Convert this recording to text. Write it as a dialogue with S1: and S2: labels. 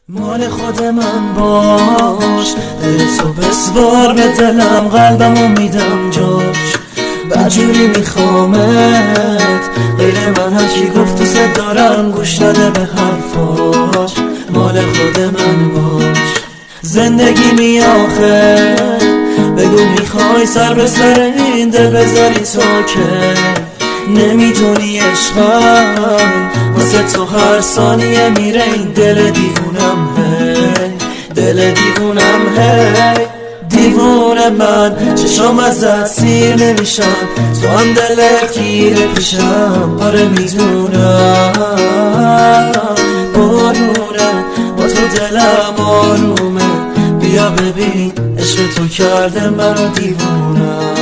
S1: مال خود من باش، دل تو بسپار به دلم، قلبمو میدم جاش. بدجوری میخوامت، غیر من هرکی گفت دوست دارم گوش نده به حرفاش. مال خود من باش، زندگی میاخه، بگو میخوای سر به سر این دل بذاری تا که نمیدونی عشقم واسه تو هر ثانیه میره. این دل دیوونم هی، دل دیوونم هی، دیوونه من چشام ازت سیر نمیشن، تو هم دلت گیره پیشم. آره میدونم بارونه، با تو دلم آرومه، بیا ببین عشق تو کرده منو دیوونم.